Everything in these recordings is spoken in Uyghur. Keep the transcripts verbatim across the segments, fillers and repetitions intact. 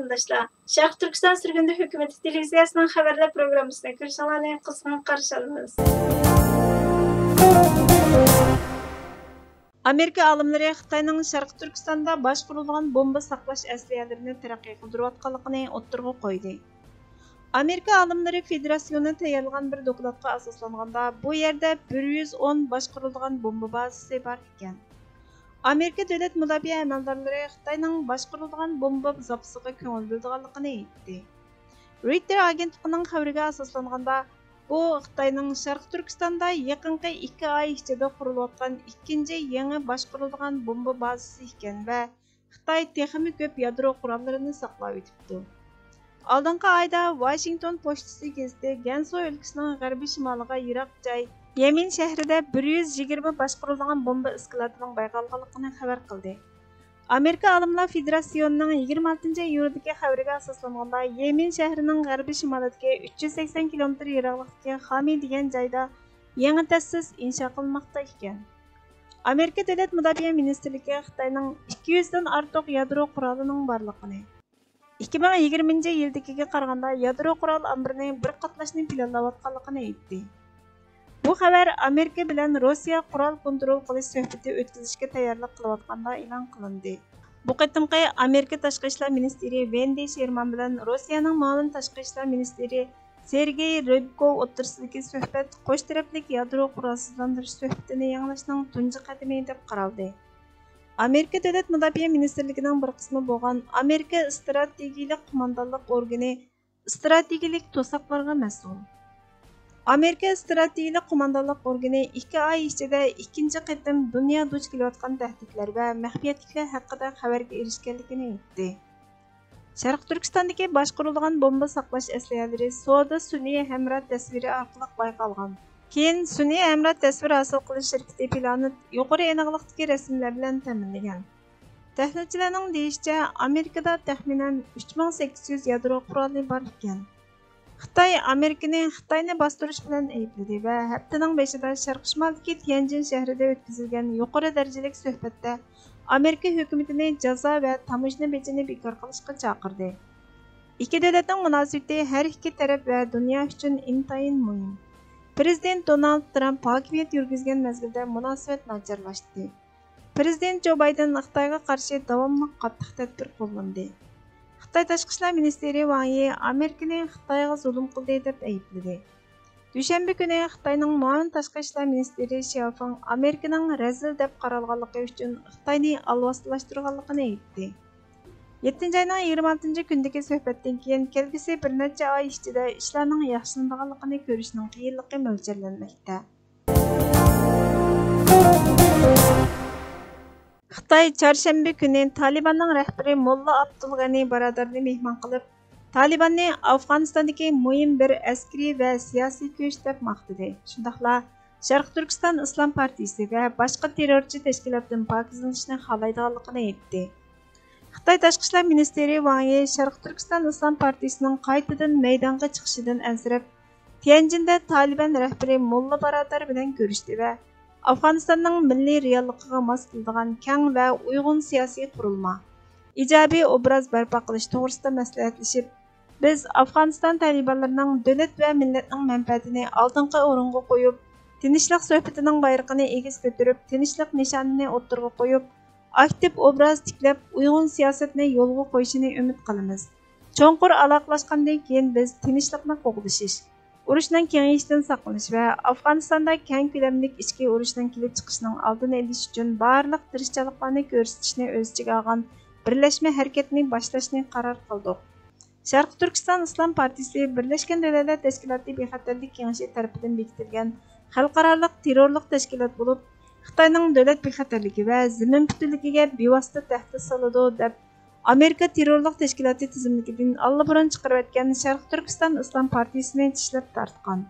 قېرىنداشلار، شەرقىي تۈركىستان سۈرگۈندە ھۆكۈمىتى تېلېۋىزىيەسىنىڭ خەۋەرلەر پروگراممىسىنى كۆرۈشۈڭلارنى قىزغىن قارشى ئالىمىز. ئامېرىكا ئالىملىرى خىتاينىڭ شەرقىي تۈركىستاندا باشقۇرۇلىدىغان بومبا ساقلاش ئەسلىھەلىرىنى تەرەققىي قىلدۇرۇۋاتقانلىقىنى ئوتتۇرىغا قويدى. ئامېرىكا ئالىملىرى فېدېراتسىيونى تەييارلىغان بىر دوكلاتقا ئاساسلانغاندا، بۇ يەردە بىر يۈز ئون باشقۇرۇلىدىغان بومبا بازىسى بار ئىكەن. ئامېرىكا دۆلەت مۇداپىئە ئەمەلدارلىرى خىتاينىڭ باشقۇرۇلىدىغان بومبا زاپىسىغا كۆڭۈل بۆلىدىغانلىقىنى ئېيتتى. رويتېر ئاگېنتلىقىنىڭ خەۋىرىگە ئاساسلانغاندا، بۇ خىتاينىڭ شەرقىي تۈركىستاندا يېقىنقى ئىككى ئاي ئىچىدە قۇرۇلۇۋاتقان ئىككىنچى يېڭى باشقۇرۇلىدىغان بومبا بازىسى ئىكەن ۋە خىتاي تېخىمۇ كۆپ يادرو قوراللىرىنى ساقلاۋېتىپتۇ. ئالدىنقى ئايدا ۋاشىنگتون پوچتىسى گېزىتى گەنسۇ ئۆلكىسىنىڭ غەربىي شىمالىغا يىراق جاي يەمىن شەھىرىدە بىر يۈز يىگىرمە باشقۇرۇلىدىغان بومبا ئىسكىلاتىنىڭ بايقالغانلىقىنى خەۋەر قىلدى. ئامېرىكا ئالىملار فېدېراتسىيونىنىڭ يىگىرمە ئالتىنچى ئىيۇلدىكى خەۋىرىگە ئاساسلانغاندا، يەمىن شەھىرىنىڭ غەربىي شىمالىدىكى ئۈچ يۈز سەكسەن كىلومېتىر يىراقلىقتىكى خامى دېگەن جايدا يېڭى تەسىس ئىنشا قىلىنماقتا ئىكەن. ئامېرىكا دۆلەت مۇداپىئە مىنىستىرلىكى خىتاينىڭ ئىككى يۈزدىن ئارتۇق يادرو قورالىنىڭ بارلىقىنى، ئىككى مىڭ يىگىرمىنچى يىلدىكىگە قارىغاندا يادرو قورال ئامبىرىنى بىر قاتلاشنى پىلانلاۋاتقانلىقىنى ئېيتتى. بۇ خەۋەر ئامېرىكا بىلەن روسىيە قورال كونترول قىلىش سۆھبىتى ئۆتكۈزۈشكە تەييارلىق قىلىۋاتقاندا ئېلان قىلىندى. بۇ قېتىمقى ئامېرىكا تاشقى ئىشلار مىنىستىرى ۋېندى شېرمان بىلەن روسىيەنىڭ مۇئاۋىن تاشقى ئىشلار مىنىستىرى سېرگېي رىبكوۋ ئوتتۇرىسىدىكى سۆھبەت قوش تەرەپلىك يادرو قورالسىزلاندۇرۇش سۆھبىتىنى يېڭىلاشنىڭ تۇنجى قەدىمى دەپ قارالدى. ئامېرىكا دۆلەت مۇداپىئە مىنىستىرلىكىنىڭ بىر قىسمى بولغان ئامېرىكا ئىستراتېگىيىلىك قوماندانلىق ئورگىنى ئىستراتېگىيىلىك توساقلارغا مەسئۇل. ئامېرىكا ئىستراتېگىيىلىك قوماندانلىق ئورگىنى ئىككى ئاي ئىچىدە ئىككىنچى قېتىم دۇنيا دۇچ كېلىۋاتقان تەھدىتلەر ۋە مەخپىيەتلىكلەر ھەققىدە خەۋەرگە ئېرىشكەنلىكىنى ئېيتتى. شەرقىي تۈركىستاندىكى باشقۇرۇلىدىغان بومبا ساقلاش ئەسلىھەلىرى سودا سۈنئىي ھەمراھ تەسۋىرى ئارقىلىق بايقالغان. كېيىن سۈنئىي ھەمراھ تەسۋىر ھاسىل قىلىش شىركىتى پلانېت يۇقىرى ئېنىقلىقتىكى رەسىملەر بىلەن تەمىنلىگەن. تەھلىلچىلەرنىڭ دېيىشىچە، ئامېرىكىدا تەخمىنەن ئۈچ مىڭ سەككىز يۈز يادرو قورالى بار ئىكەن. خىتاي ئامېرىكىنى، خىتاينى باستۇرۇش بىلەن ئەيىبلىدى ۋە ھەپتىنىڭ بېشىدا شەرقىي شىمالدىكى تيەنجىن شەھىرىدە ئۆتكۈزۈلگەن يۇقىرى دەرىجىلىك سۆھبەتتە ئامېرىكا ھۆكۈمىتىنى جازا ۋە تاموژنا بېجىنى بىكار قىلىشقا چاقىردى. ئىككى دۆلەتنىڭ مۇناسىۋىتى ھەر ئىككى تەرەپ ۋە دۇنيا ئۈچۈن ئىنتايىن مۇھىم. پىرېزىدېنت دونالد ترامپ ھاكىمىيەت يۈرگۈزگەن مەزگىلدە مۇناسىۋەت ناچارلاشتى. پىرېزىدېنت جو بايدېن خىتايغا قارشى داۋاملىق قاتتىق تەدبىر قوللاندى. خىتاي تاشقى ئىشلار مىنىستىرى ۋاڭ يى ئامېرىكىنى خىتايغا زۇلۇم قىلدى دەپ ئەيىبلىدى. دۈشەنبە كۈنى خىتاينىڭ مۇئاۋىن تاشقى ئىشلار مىنىستىرى شياۋفېڭ ئامېرىكىنىڭ رەزىل دەپ قارالغانلىقى ئۈچۈن خىتاينى ئالۋاستىلاشتۇرغانلىقىنى ئېيتتى. يەتتىنچى ئاينىڭ يىگىرمە ئالتىنچى كۈنىدىكى سۆھبەتتىن كېيىن كەلگۈسى بىر نەچچە ئاي ئىچىدە ئىشلارنىڭ ياخشىلىنىدىغانلىقىنى كۆرۈشنىڭ قىيىنلىقى مۆلچەرلەنمەكتە. خىتاي چارشەنبە كۈنى تالىباننىڭ رەھبىرى موللا ئابدۇلغەنى بارادارنى مېھمان قىلىپ، تالىباننى ئافغانىستاندىكى مۇھىم بىر ئەسكىرىي ۋە سىياسىي كۈچ دەپ ماختىدى. شۇنداقلا شەرقىي تۈركىستان ئىسلام پارتىيىسى ۋە باشقا تېررورچى تەشكىلاتتىن پاكىزلىنىشنى خالايدىغانلىقىنى ئېيتتى. خىتاي تاشقى ئىشلار مىنىستىرى ۋاڭ يى شەرقىي تۈركىستان ئىسلام پارتىيىسىنىڭ قايتىدىن مەيدانغا چىقىشىدىن ئەنسىرەپ، تيەنجىندە تالىبان رەھبىرى موللا بارادار بىلەن كۆرۈشتى ۋە ئافغانىستاننىڭ مىللىي رېئاللىقىغا ماس كېلىدىغان كەڭ ۋە ئۇيغۇن سىياسىي قۇرۇلما، ئىجابىي ئوبراز بەرپا قىلىش توغرىسىدا مەسلىھەتلىشىپ، بىز ئافغانىستان تالىبانلىرىنىڭ دۆلەت ۋە مىللەتنىڭ مەنپەئەتىنى ئالدىنقى ئورۇنغا قويۇپ، تىنچلىق سۆھبىتىنىڭ بايرىقىنى ئېگىز كۆتۈرۈپ، تىنچلىق نىشانىنى ئوتتۇرىغا قويۇپ، ئاكتىپ ئوبراز تىكلەپ، ئۇيغۇن سىياسەتنى يولغا قويۇشىنى ئۈمىد قىلىمىز. چوڭقۇر ئالاقىلەشكەندىن كېيىن، بىز تىنچلىقنى قوغدىشىش، ئۇرۇشنىڭ كېڭىيىشىدىن ساقلىنىش ۋە ئافغانىستاندا كەڭ كۆلەملىك ئىچكى ئۇرۇشنىڭ كېلىپ چىقىشىنىڭ ئالدىنى ئېلىش ئۈچۈن بارلىق تىرىشچانلىقلارنى كۆرسىتىشنى ئۆز ئىچىگە ئالغان بىرلەشمە ھەرىكەتنى باشلاشنى قارار قىلدۇق. شەرقىي تۈركىستان ئىسلام پارتىيىسى بىرلەشكەن دۆلەتلەر تەشكىلاتى بىخەتەرلىك كېڭىشى تەرىپىدىن بېكىتىلگەن خەلقئارالىق تېررورلۇق تەشكىلات بولۇپ، خىتاينىڭ دۆلەت بىخەتەرلىكى ۋە زېمىن پۈتۈنلۈكىگە بىۋاسىتە تەھدىت سالىدۇ، دەپ ئامېرىكا تېررورلۇق تەشكىلاتى تىزىملىكىدىن ئاللىبۇرۇن چىقىرىۋەتكەن شەرقىي تۈركىستان ئىسلام پارتىيىسىنى چىشلەپ تارتقان.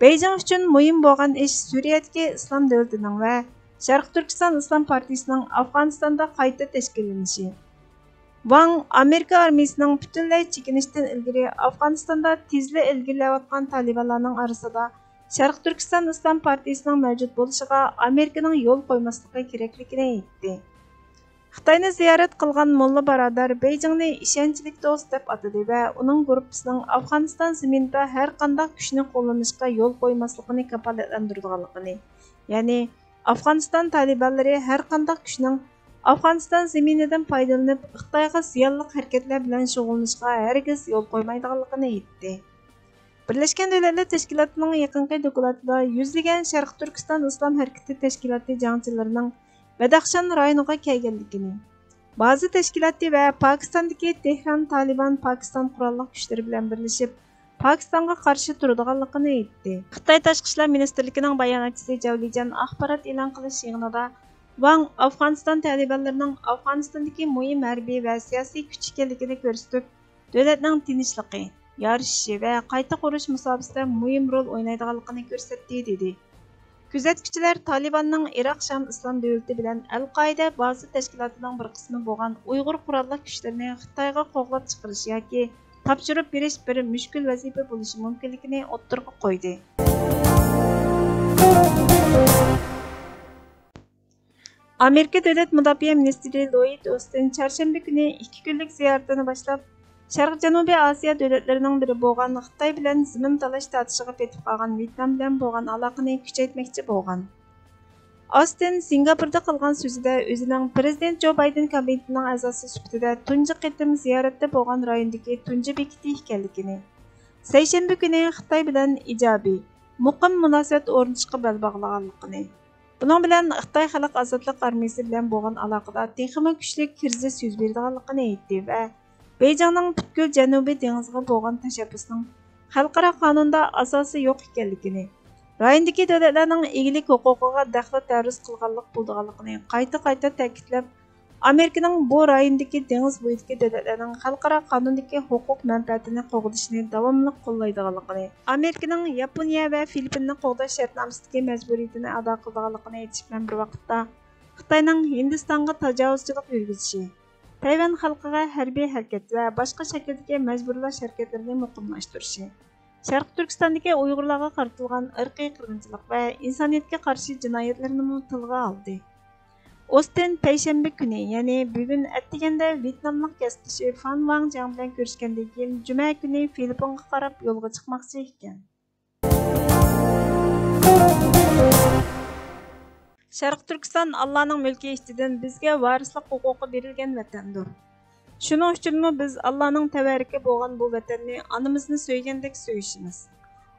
بېيجىڭ ئۈچۈن مۇھىم بولغان ئىش سۈرىيەدىكى ئىسلام دۆلىتىنىڭ ۋە شەرقىي تۈركىستان ئىسلام پارتىيىسىنىڭ ئافغانىستاندا قايتا تەشكىللىنىشى. ۋاڭ ئامېرىكا ئارمىيىسىنىڭ پۈتۈنلەي چېكىنىشتىن ئىلگىرى ئافغانىستاندا تېزلا ئىلگىرىلەۋاتقان تالىبانلارنىڭ ئارىسىدا شەرقىي تۈركىستان ئىسلام پارتىيىسىنىڭ مەۋجۇت بولۇشىغا ئامېرىكىنىڭ يول قويماسلىقى كېرەكلىكىنى ئېيتتى. خىتاينى زىيارەت قىلغان موللا بۇرادەر بېيجىڭنى ئىشەنچلىك دوست دەپ ئاتىدى ۋە ئۇنىڭ گۇرۇپپىسىنىڭ ئافغانىستان زېمىنىدا ھەر قانداق كۈچنى قوللىنىشقا يول قويماسلىقىنى كاپالەتلەندۈرىدىغانلىقىنى، يەنى ئافغانىستان تالىبانلىرى ھەر قانداق كۈچنىڭ ئافغانىستان زېمىنىدىن پايدىلىنىپ، خىتايغا زىيانلىق ھەرىكەتلەر بىلەن شۇغۇللىنىشىغا ھەرگىز يول قويمايدىغانلىقىنى ئېيتتى. بىرلەشكەن دۆلەتلەر تەشكىلاتىنىڭ يېقىنقى دوكلاتىدا يۈزلىگەن شەرقىي تۈركىستان ئىسلام ھەرىكىتى تەشكىلاتى جەڭچىلىرىنىڭ بەدەخشان رايونىغا كەلگەنلىكىنى، بازا تەشكىلاتى ۋە پاكىستاندىكى تېھران تالىبان پاكىستان قوراللىق كۈچلىرى بىلەن بىرلىشىپ، پاكىستانغا قارشى تۇرىدىغانلىقىنى ئېيتتى. خىتاي تاشقى ئىشلار مىنىستىرلىكىنىڭ باياناتچىسى جاۋ لىجيەن ئاخبارات ئېلان قىلىش يىغىنىدا ۋاڭ ئافغانىستان تالىبانلىرىنىڭ ئافغانىستاندىكى مۇھىم ھەربىي ۋە سىياسىي كۈچ ئىكەنلىكىنى كۆرسىتىپ، دۆلەتنىڭ تىنچلىقى، يارىشىشى ۋە قايتا قۇرۇش مۇساپىسىدە مۇھىم رول ئوينايدىغانلىقىنى كۆرسەتتى، دېدى. كۆزەتكۈچىلەر تالىباننىڭ ئىراق شام ئىسلام دۆلىتى بىلەن ئەل قائىدە بازا تەشكىلاتىنىڭ بىر قىسمى بولغان ئۇيغۇر قوراللىق كۈچلىرىنى خىتايغا قوغلاپ چىقىرىش ياكى تاپشۇرۇپ بېرىش بىر مۈشكۈل ۋەزىپە بولۇشى مۇمكىنلىكىنى ئوتتۇرىغا قويدى. ئامېرىكا دۆلەت مۇداپىئە مىنىستىرى لويىد ئوستىن چارشەنبە كۈنى ئىككى كۈنلۈك زىيارىتىنى باشلاپ، شەرقىي جەنۇبىي ئاسىيا دۆلەتلىرىنىڭ بىرى بولغان خىتاي بىلەن زېمىن تالاش تارتىشىغا پېتىپ قالغان ۋيېتنام بىلەن بولغان ئالاقىنى كۈچەيتمەكچى بولغان. ئاستىن سىنگاپوردا قىلغان سۆزىدە ئۆزىنىڭ پىرېزىدېنت جو بايدېن كابىنېتىنىڭ ئەزاسى سۈپىتىدە تۇنجى قېتىم زىيارەتتە بولغان رايوندىكى تۇنجى بېكىتى ئىكەنلىكىنى، سەيشەنبە كۈنى خىتاي بىلەن ئىجابىي، مۇقىم مۇناسىۋەت ئورنىتىشقا بەل باغلىغانلىقىنى، بۇنىڭ بىلەن خىتاي خەلق ئازادلىق ئارمىيىسى بىلەن بولغان ئالاقىدا تېخىمۇ كۈچلۈك كىرىزىس يۈز بېرىدىغانلىقىنى ئېيتتى ۋە بېيجىڭنىڭ پۈتكۈل جەنۇبىي دېڭىزغا بولغان تەشەببۇسىنىڭ خەلقئارا قانۇندا ئاساسى يوق ئىكەنلىكىنى، رايوندىكى دۆلەتلەرنىڭ ئىگىلىك ھوقۇقىغا دەخلى تەرۇز قىلغانلىق بولىدىغانلىقىنى قايتا قايتا تەكىتلەپ، ئامېرىكىنىڭ بۇ رايوندىكى دېڭىز بويىدىكى دۆلەتلەرنىڭ خەلقئارا قانۇندىكى ھوقۇق مەنپەئەتىنى قوغدىشىنى داۋاملىق قوللايدىغانلىقىنى، ئامېرىكىنىڭ ياپونىيە ۋە فىلىپپىننى قوغداش شەرتنامىسىدىكى مەجبۇرىيىتىنى ئادا قىلىدىغانلىقىنى ئېيتىش بىلەن بىر ۋاقىتتا، خىتاينىڭ ھىندىستانغا تاجاۋۇزچىلىق يۈرگۈزۈشى، تەيۋەن خەلقىگە ھەربىي ھەرىكەت ۋە باشقا شەكىلدىكى مەجبۇرلاش ھەرىكەتلىرىنى مۇقىملاشتۇرۇشى، شەرقىي تۈركىستاندىكى ئۇيغۇرلارغا قارىتىلغان ئىرقىي قىرغىنچىلىق ۋە ئىنسانىيەتكە قارشى جىنايەتلىرىنىمۇ تىلغا ئالدى. ئوستىن پەيشەنبە كۈنى، يەنى بۈگۈن ئەتىگەندە ۋيېتناملىق كەسىپدىشى فان ۋاڭ جياڭ بىلەن كۆرۈشكەندىن كېيىن، جۈمە كۈنى فىلىپپىنغا قاراپ يولغا چىقماقچى ئىكەن. شەرقىي تۈركىستان ئاللانىڭ مۈلكى ئىچىدىن بىزگە ۋارىسلىق ھوقۇقى بېرىلگەن ۋەتەندۇر. شۇنىڭ ئۈچۈنمۇ بىز ئاللانىڭ تەۋەررۈكى بولغان بۇ ۋەتەننى ئانىمىزنى سۆيگەندەك سۆيۈشىمىز،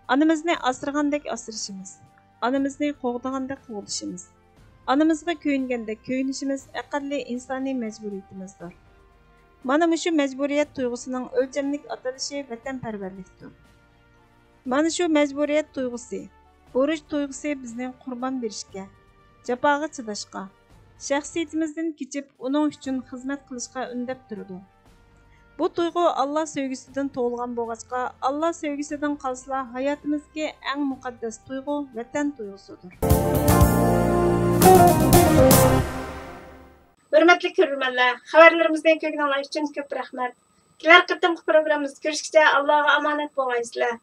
ئانىمىزنى ئاسرىغاندەك ئاسرىشىمىز، ئانىمىزنى قوغدىغاندەك قوغدىشىمىز، ئانىمىزغا كۆيۈنگەندەك كۆيۈنۈشىمىز ئەقەللىي ئىنسانىي مەجبۇرىيىتىمىزدۇر. مانا مۇشۇ مەجبۇرىيەت تۇيغۇسىنىڭ ئۆلچەملىك ئاتىلىشى ۋەتەنپەرۋەرلىكتۇر. مانا شۇ مەجبۇرىيەت تۇيغۇسى، بۇرچ تۇيغۇسى بىزنى قۇربان بېرىشكە، جاپاغا چىداشقا، شەخسىيىتىمىزدىن كېچىپ، ئۇنىڭ ئۈچۈن خىزمەت قىلىشقا ئۈندەپ تۇرىدۇ. بۇ تۇيغۇ ئاللا سۆيگۈسىدىن تۇغۇلغان بولغاچقا، ئاللا سۆيگۈسىدىن قالسىلا، ھاياتىمىزدىكى ئەڭ مۇقەددەس تۇيغۇ ۋەتەن تۇيغۇسىدۇر. ھۆرمەتلىك كۆرۈرمەنلەر، خەۋەرلىرىمىزنى كۆرگىنىڭلار ئۈچۈن كۆپ رەھمەت. كېلەر قېتىمقى پروگراممىمىزدا كۆرۈشكىچە ئاللاغا ئامانەت بولغايسىلەر.